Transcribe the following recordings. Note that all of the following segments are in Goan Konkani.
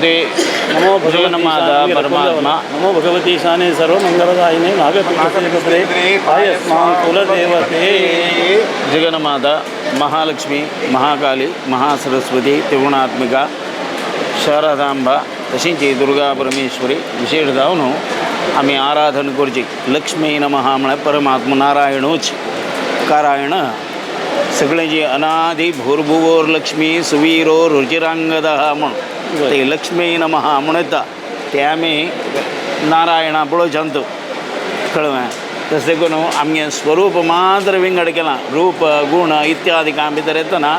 ते नमो जगन्माता परमात्मा नमो भगवती ईशाने सर्वमंगलदायिने नागपीठे आयस्मान् कुलदेवते। जगन्माता महालक्ष्मी महाकाली महासरस्वती त्रिगुणात्मिका शारदांबा तशींच दुर्गा परमेश्वरी विशेष जावन आमी आराधन करची। लक्ष्मी नमः म्हळ्यार परमात्मा नारायणूच कारण सगळें जी अनादि भूर्भुवोर लक्ष्मी सुवीरो रुचिरांगदः म्हूण ते लक्ष्मी नमः म्हूण येता ते आमी नारायणा पळोवच्यान कळ्ळें। तशें करून आमगे स्वरूप मात्र विंगड केलां, रूप गुण इत्यादी कांय भितर येतना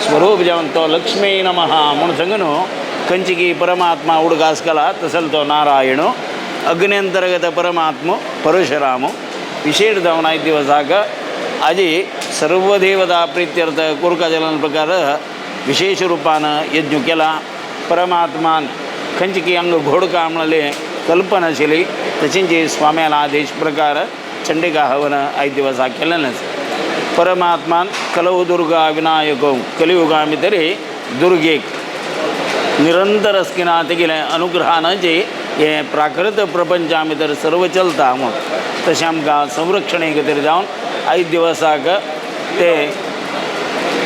स्वरूप जावन तो लक्ष्मी नमः म्हूण सांगून खंयची परमात्मा उडगास केला तसो तो नारायण अग्न्यंतर्गत परमात्मा परशुराम विशेष जावन आयज दिवसाक आजी सर्वदेवता प्रित्यर्थ कोरका जलन प्रकार विशेष रूपान यज्ञ केला। परमात्मान खंयची अंग घोडका म्हणले कल्पना आशिल्ली तशींची स्वाम्याला आदेश प्रकार चंडिका हवन आयज दिवसाक केलें। परमात्मान कलौ दुर्गा विनायक कलियुगा भितर दुर्गेक निरंतर अस्किना तेगेले अनुग्रहान जे हे प्राकृत प्रपंचा भितर सर्व चलता म्हूण तशें आमकां संरक्षणे खातीर जावन आयज दिवसाक ते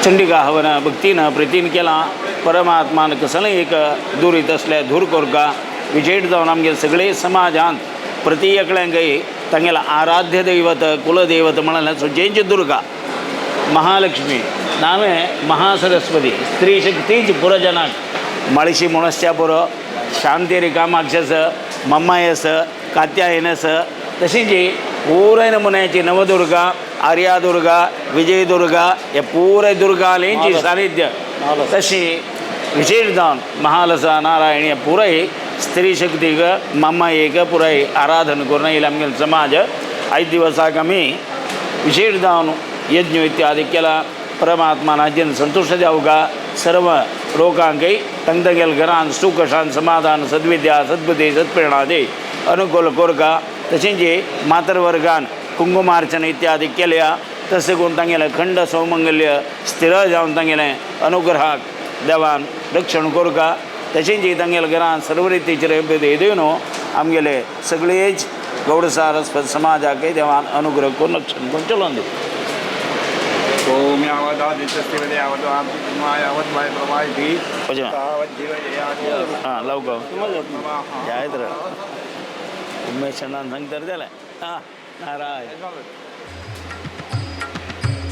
चंडिका हवन भक्तीन प्रितीन केलां। परमात्मान कसलें एक दुरीत आसलें धूर कोरका विशेष जावन आमगे सगळे समाजांत प्रति एकल्यांकय तांगेलें आराध्य दैवत कुलदैवत म्हणल्यार सुजेंची दुर्गा महालक्ष्मी नावे महासरस्वती स्त्री शक्तीच पुरजनाक माळशी म्हणसच्या पुरो शांतेरी कामाक्षस मम्मायस कात्यायनस तशींच पुराय नमुन्याची नवदुर्गा आर्यादुर्गा विजयदुर्गा हे पुराय दुर्गालेंची सानिध्य तशी विशेष जावन महालसा नारायण हे पुराय स्त्री शक्तीक मम्मायेक पुराय आराधन करून येयले आमगेलो समाज आयज दिवसाक आमी विशेष जावन यज्ञ इत्यादी केला। परमात्मान हाजेन संतुश्ट जावका सर्व लोकांकय तांगेल्या घरान सुख शांत समाधान सद्विद्या सद्बुद्धी सत्प्रेरणा दी अनुकूल कोरका। तशेंच मातरवर्गान कुंकुमार्चन इत्यादी केल्या तशें करून तांगेलें खंड सौमंगल्य स्थिर जावन तांगेलें अनुग्रहाक देवान रक्षण कोरका। तशेंच तांगेल्या घरान सर्व रितीचेर दिवन आमगेले सगळेच गौड सारस्वत समाजाकय देवान अनुग्रह करून रक्षण करून चलोवन दी। ओम यावदादित्यस्तिवदे यावद्वाय प्रवाहिति तावज्जीवयाति। हां लाव गो जायत रे उमेश अण्णान सांगतर जालें। हां नारायण।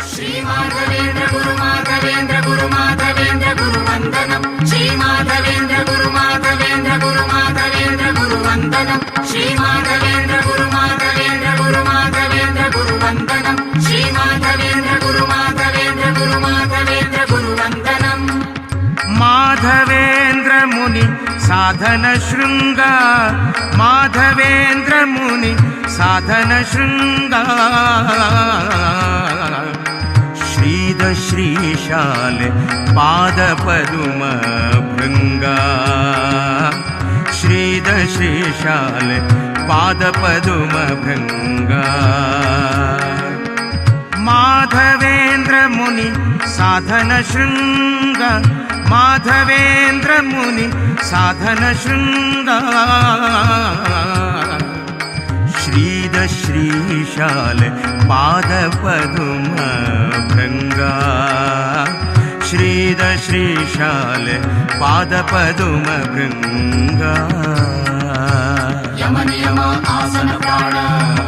श्री माधवेंद्र गुरु माधवेंद्र गुरु माधवेंद्र गुरु वंदनम। श्री माधवेंद्र गुरु माधवेंद्र गुरु माधवेंद्र गुरु वंदनम। श्री माधवेंद्र गुरु माधवेंद्र गुरु माधवेंद्र गुरु वंदनम। श्री माधवेंद्र गुरु माधवेंद्र गुरु माधवेंद्र गुरु वंदनम। माधवेंद्र मुनि साधन शृंग माधवेंद्र मुनि साधन शृंग श्रीद श्रीशाल पाद पदुम भृंगा श्रीद श्रीशाल पाद पदुम भृंगा माधवेंद्र मुनि साधन शृंग माधवेंद्र मुनि साधन शृंग श्रीद श्रीशाल पाद पदुम भृंगा श्रीद श्रीशाल पाद पदुम भृंगा। यम नियम आसन प्राण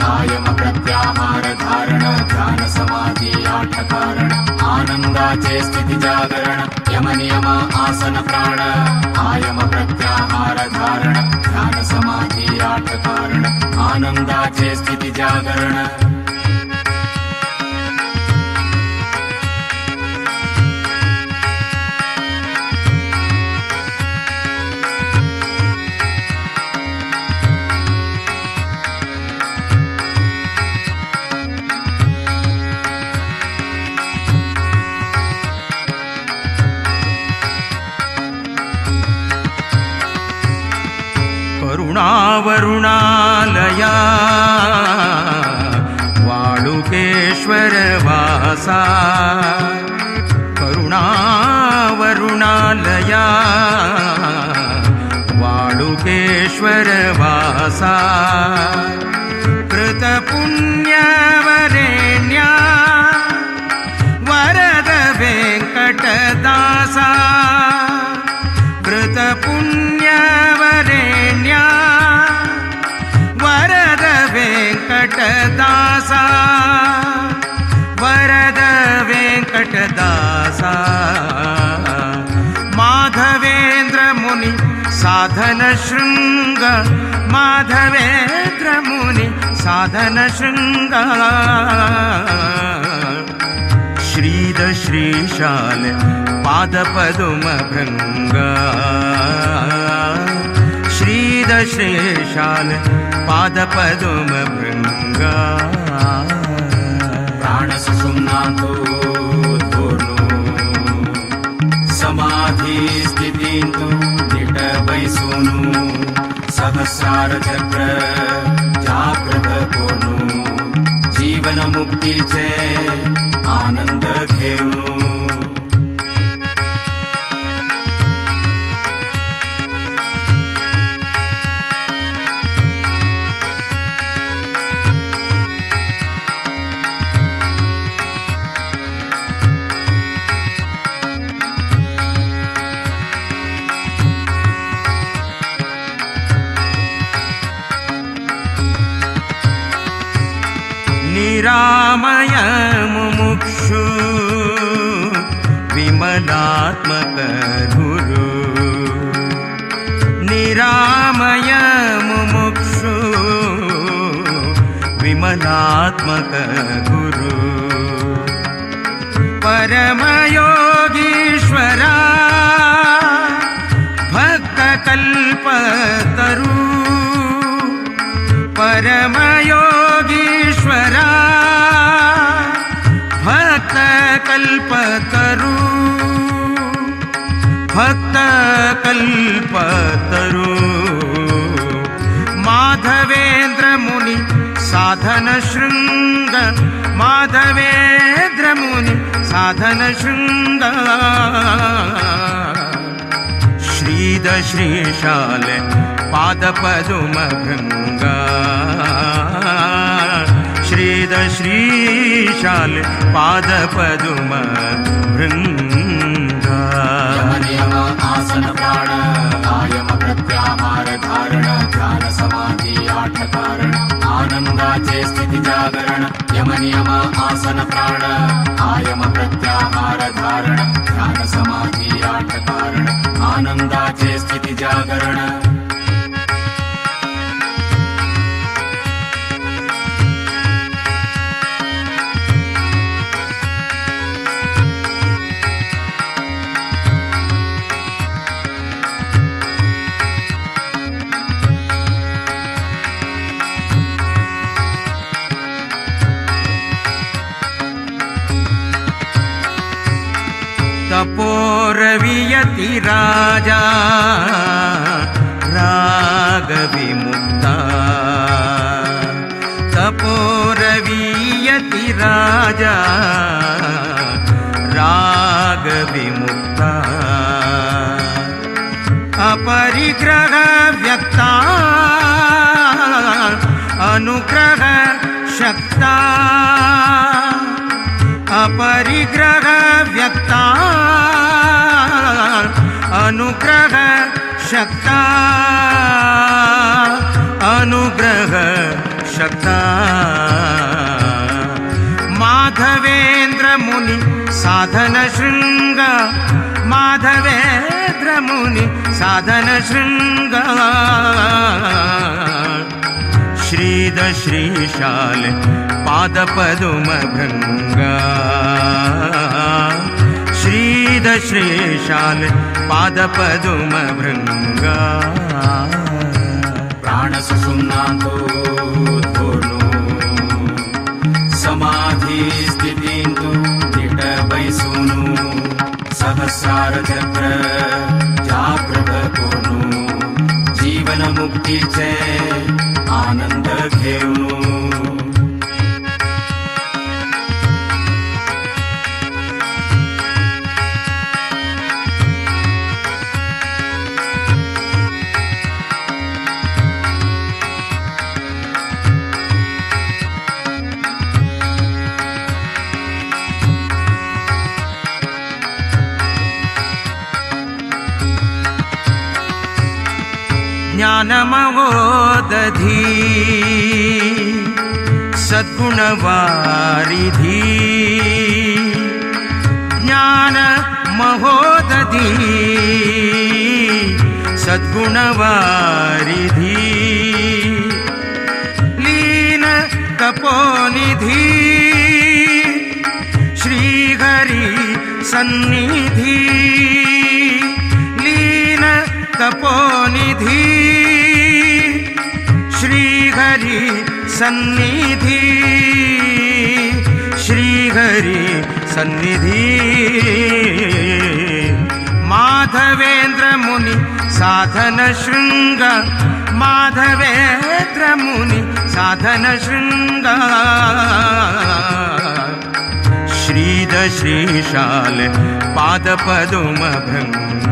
आयम प्रत्याहार धारण ध्यान समाधि आठ कारण आनंदाचे स्थिती जागरण। यम नियम आसन प्राण आयम प्रत्याहार धारण ध्यान समाधि आठ कारण आनंदाचे स्थिती जागरण। करुणावरुणालया वाळुकेश्वर वासा करुणावरुणालया लोकेश्वर वासा कृतपुण्यवरेण्या वरद वेङ्कटदासा कृतपुण्यवरेण्या वरद वेङ्कटदासा वरद वेङ्कटदासा माधवेन्द्र मुनि साधन शृङ्ग माधवेन्द्र मुनि साधन शृङ्ग श्रीद श्रीशाल पादपदुम भृङ्ग श्रीद श्रीशाल पादपदुम भृङ्ग प्राणसुषुम्नान्तो धोर्णो समाधि स्थितींतु निटबैसोनु सहस्रार चक्र जागृत कोनु जीवन मुक्तीचे आनंद घेऊनु. निरामय मुमुक्षु विमलात्मक गुरु निरामय मुमुक्षु विमलात्मक गुरु परमयोगीश्वरा भक्तकल्पतरु परमयोगीश्वरा भक्तकल्पतरु भक्तकल्पतरु माधवेन्द्र मुनि साधन शृङ्ग माधवेन्द्र मुनि साधन शृङ्ग श्रीद श्रीशाल पादपदुम भृङ्ग श्रीद श्रीशाल पादपदुम भृङ्ग यम नियम आसन प्राण आयम प्रत्याहार धारण ध्यान समाधी आठ कारण आनंदाचे स्थिती जागरण. यम नियम आसन प्राण आयम प्रत्याहार धारण ध्यान समाधी आठ कारण आनंदाचे स्थिती जागरण. तपोरवियति राजा राग विमुक्ता तपोरवियति राजा राग विमुक्ता अपरिग्रह व्यक्ता अनुग्रह शक्ता अपरिग्रह व्यक्ता अनुग्रह शक्ता अनुग्रह शक्ता माधवेन्द्र मुनि साधन शृङ्ग माधवेन्द्र मुनि साधन शृङ्ग श्रीद श्रीशाल पादपदुम भृङ्ग श्रीद श्रीशाल पादपदुम भृङ्ग प्राणसुषुम्नान्तो धोर्णो समाधी स्थितींतु निटबैसोनु सहस्रार चक्र जागृत कोनु जीवन मुक्तीचे आनंद घेऊनु. ज्ञानमहोदधी सद्गुणवारिधी ज्ञान महोदधी सद्गुणवारिधी लीन तपोनिधी श्रीहरी सन्निधी लीन तपोनिधी श्रीहरी सन्निधी श्रीहरी सन्निधी माधवेंद्र मुनि साधन शृंग माधवेंद्र मुनि साधन शृंग श्रीद श्रीशाल पादपदुम भृंग।